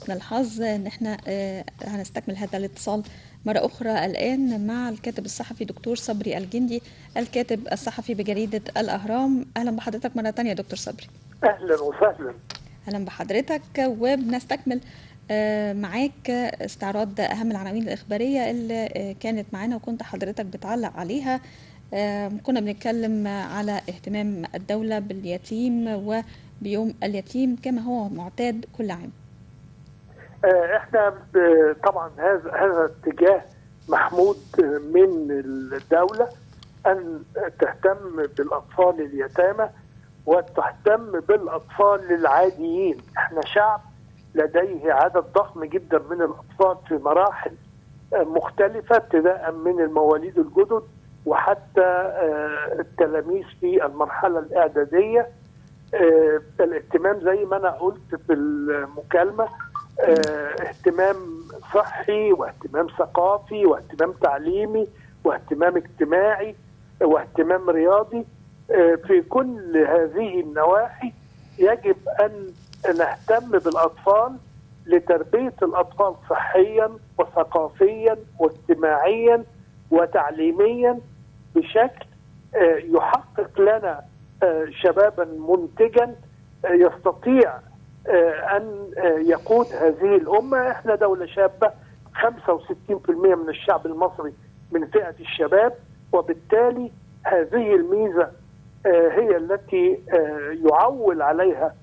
لحسن الحظ ان احنا هنستكمل هذا الاتصال مرة أخرى الآن مع الكاتب الصحفي دكتور صبري الجندي، الكاتب الصحفي بجريدة الأهرام. أهلا بحضرتك مرة تانية دكتور صبري. أهلا وسهلا. أهلا بحضرتك، وبنستكمل معاك استعراض أهم العناوين الإخبارية اللي كانت معانا وكنت حضرتك بتعلق عليها. كنا بنتكلم على اهتمام الدولة باليتيم وبيوم اليتيم كما هو معتاد كل عام. احنا طبعا هذا اتجاه محمود من الدولة أن تهتم بالأطفال اليتامى وتهتم بالأطفال العاديين. احنا شعب لديه عدد ضخم جدا من الأطفال في مراحل مختلفة، ابتداء من المواليد الجدد وحتى التلاميذ في المرحلة الإعدادية. الاهتمام زي ما أنا قلت في المكالمة اهتمام صحي واهتمام ثقافي واهتمام تعليمي واهتمام اجتماعي واهتمام رياضي. في كل هذه النواحي يجب أن نهتم بالأطفال لتربية الأطفال صحيا وثقافيا واجتماعيا وتعليميا بشكل يحقق لنا شبابا منتجا يستطيع أن يقود هذه الأمة. إحنا دولة شابة، 65% من الشعب المصري من فئة الشباب، وبالتالي هذه الميزة هي التي يعول عليها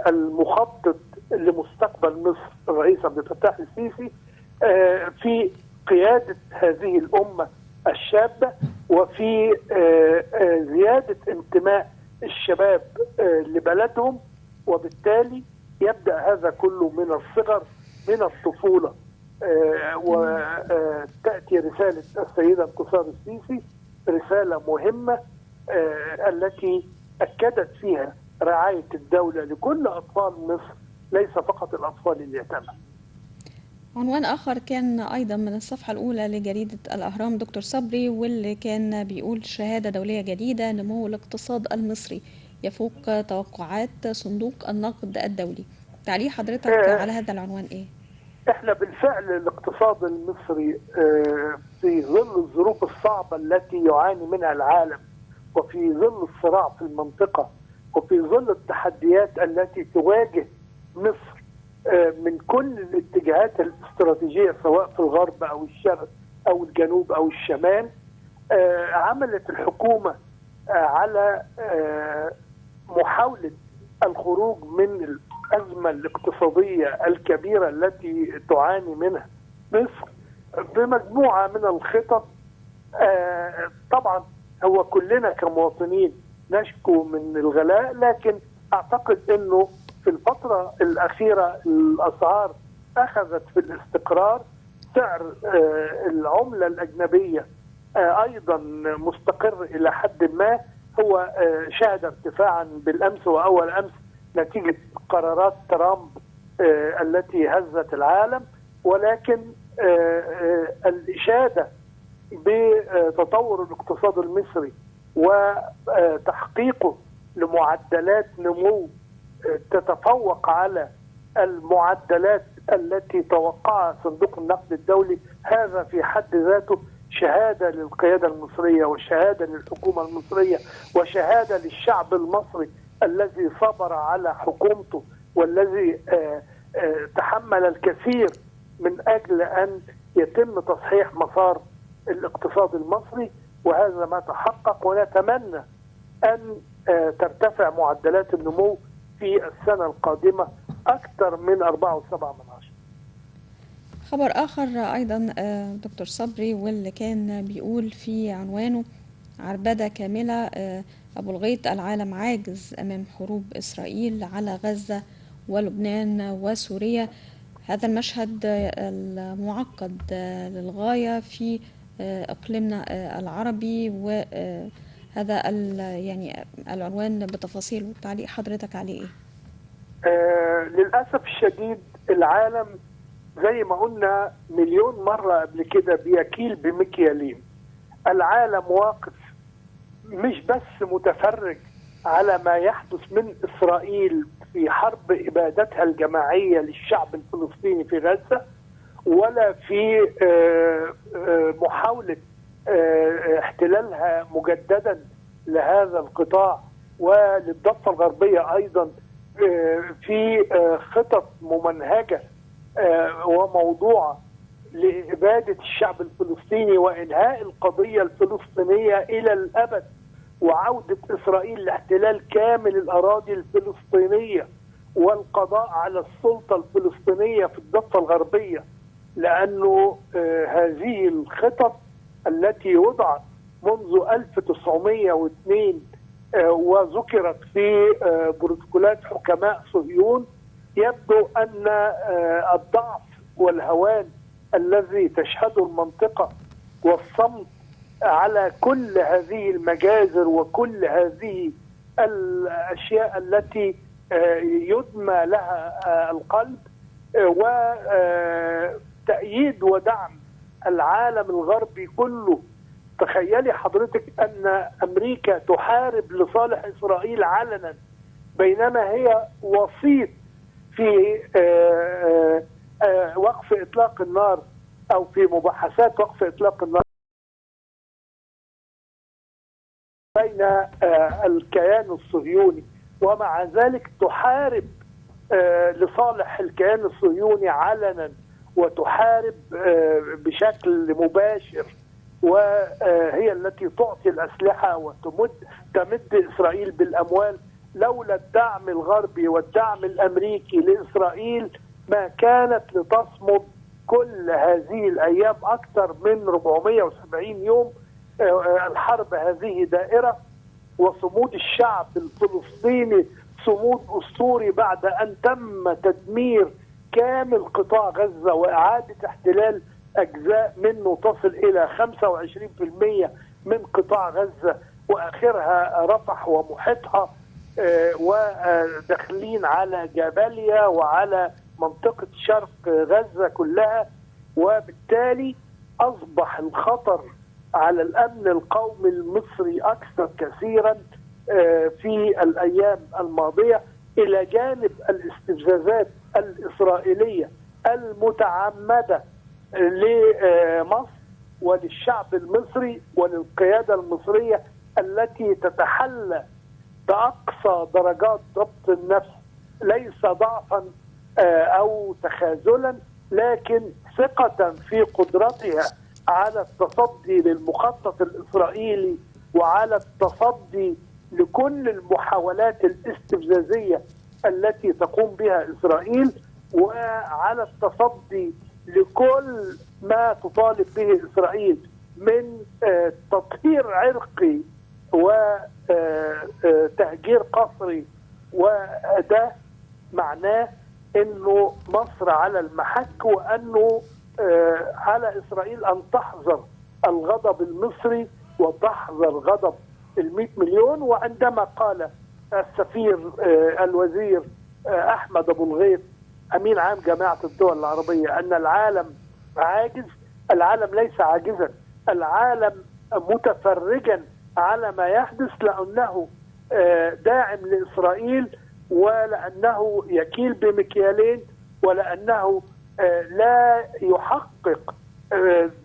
المخطط لمستقبل مصر الرئيس عبد الفتاح السيسي في قيادة هذه الأمة الشابة وفي زيادة انتماء الشباب لبلدهم، وبالتالي يبدأ هذا كله من الصغر، من الطفولة. وتأتي رسالة السيدة انتصار السيسي رسالة مهمة التي أكدت فيها رعاية الدولة لكل أطفال مصر، ليس فقط الأطفال اليتامى. عنوان آخر كان أيضا من الصفحة الأولى لجريدة الأهرام دكتور صبري، واللي كان بيقول شهادة دولية جديدة، نمو الاقتصاد المصري يفوق توقعات صندوق النقد الدولي. تعليق حضرتك على هذا العنوان إيه؟ إحنا بالفعل الاقتصاد المصري في ظل الظروف الصعبة التي يعاني منها العالم، وفي ظل الصراع في المنطقة، وفي ظل التحديات التي تواجه مصر من كل الاتجاهات الاستراتيجية سواء في الغرب أو الشرق أو الجنوب أو الشمال، عملت الحكومة على محاولة الخروج من الأزمة الاقتصادية الكبيرة التي تعاني منها مصر بمجموعة من الخطط. طبعا هو كلنا كمواطنين نشكو من الغلاء، لكن أعتقد أنه في الفترة الأخيرة الأسعار أخذت في الاستقرار. سعر العملة الأجنبية أيضا مستقر إلى حد ما، هو شهد ارتفاعا بالأمس وأول أمس نتيجة قرارات ترامب التي هزت العالم، ولكن الإشادة بتطور الاقتصاد المصري وتحقيقه لمعدلات نمو تتفوق على المعدلات التي توقعها صندوق النقد الدولي، هذا في حد ذاته شهادة للقيادة المصرية وشهادة للحكومة المصرية وشهادة للشعب المصري الذي صبر على حكومته والذي تحمل الكثير من أجل أن يتم تصحيح مسار الاقتصاد المصري، وهذا ما تحقق. ونتمنى أن ترتفع معدلات النمو في السنة القادمة أكثر من 4.7. خبر آخر أيضا دكتور صبري، واللي كان بيقول في عنوانه عربدة كاملة، أبو الغيط العالم عاجز أمام حروب إسرائيل على غزة ولبنان وسوريا. هذا المشهد المعقد للغاية في إقليمنا العربي، وهذا يعني العنوان بتفاصيله، تعليق حضرتك عليه إيه؟ للأسف الشديد العالم زي ما قلنا مليون مرة قبل كده بيكيل بمكيالين. العالم واقف مش بس متفرج على ما يحدث من إسرائيل في حرب إبادتها الجماعية للشعب الفلسطيني في غزة، ولا في محاولة احتلالها مجددا لهذا القطاع وللضفة الغربية أيضا، في خطط ممنهجة وموضوعة لإبادة الشعب الفلسطيني وإنهاء القضية الفلسطينية إلى الأبد، وعودة إسرائيل لاحتلال كامل الأراضي الفلسطينية والقضاء على السلطة الفلسطينية في الضفة الغربية. لأنه هذه الخطط التي وضعت منذ 1902 وذكرت في بروتوكولات حكماء صهيون، يبدو أن الضعف والهوان الذي تشهده المنطقة والصمت على كل هذه المجازر وكل هذه الأشياء التي يدمى لها القلب، وتأييد ودعم العالم الغربي كله. تخيلي حضرتك أن أمريكا تحارب لصالح إسرائيل علنا، بينما هي وسيط في وقف إطلاق النار أو في مباحثات وقف إطلاق النار بين الكيان الصهيوني، ومع ذلك تحارب لصالح الكيان الصهيوني علنا وتحارب بشكل مباشر، وهي التي تعطي الأسلحة وتمد إسرائيل بالأموال. لولا الدعم الغربي والدعم الأمريكي لإسرائيل ما كانت لتصمد كل هذه الأيام أكثر من 470 يوم. الحرب هذه دائرة، وصمود الشعب الفلسطيني صمود أسطوري بعد أن تم تدمير كامل قطاع غزة وإعادة احتلال أجزاء منه تصل إلى 25% من قطاع غزة، وآخرها رفح ومحيطها، وداخلين على جباليا وعلى منطقة شرق غزة كلها. وبالتالي أصبح الخطر على الأمن القومي المصري أكثر كثيرا في الأيام الماضية، إلى جانب الاستفزازات الإسرائيلية المتعمدة لمصر وللشعب المصري وللقيادة المصرية التي تتحلى بأقصى درجات ضبط النفس، ليس ضعفا أو تخاذلا، لكن ثقة في قدرتها على التصدي للمخطط الإسرائيلي وعلى التصدي لكل المحاولات الاستفزازية التي تقوم بها إسرائيل، وعلى التصدي لكل ما تطالب به إسرائيل من تطهير عرقي وتهجير قسري. وده معناه أنه مصر على المحك، وأنه على إسرائيل أن تحذر الغضب المصري وتحذر غضب 100 مليون. وعندما قال السفير الوزير أحمد أبو الغيط أمين عام جامعة الدول العربية أن العالم عاجز، العالم ليس عاجزا، العالم متفرجا على ما يحدث، لأنه داعم لإسرائيل، ولأنه يكيل بمكيالين، ولأنه لا يحقق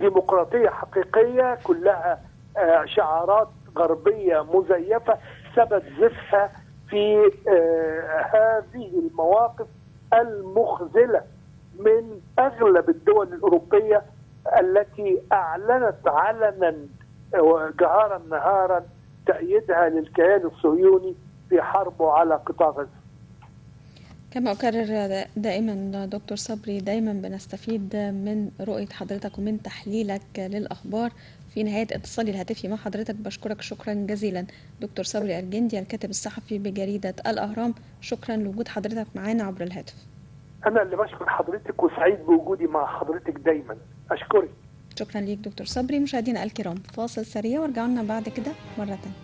ديمقراطية حقيقية، كلها شعارات غربية مزيفة ثبت زفها في هذه المواقف المخذلة من أغلب الدول الأوروبية التي أعلنت علنا جهارا نهارا تأييدها للكيان الصهيوني في حربه على قطاع غزة. كما أكرر دائما دكتور صبري، دائما بنستفيد من رؤية حضرتك ومن تحليلك للأخبار. في نهاية اتصالي الهاتفي مع حضرتك بشكرك شكرا جزيلا دكتور صبري الجندي الكاتب الصحفي بجريدة الأهرام، شكرا لوجود حضرتك معانا عبر الهاتف. أنا اللي بشكر حضرتك وسعيد بوجودي مع حضرتك دايما، أشكرك. شكرا ليك دكتور صبري. مشاهدينا الكرام، فاصل سريع وارجعوا لنا بعد كده مرة تانية.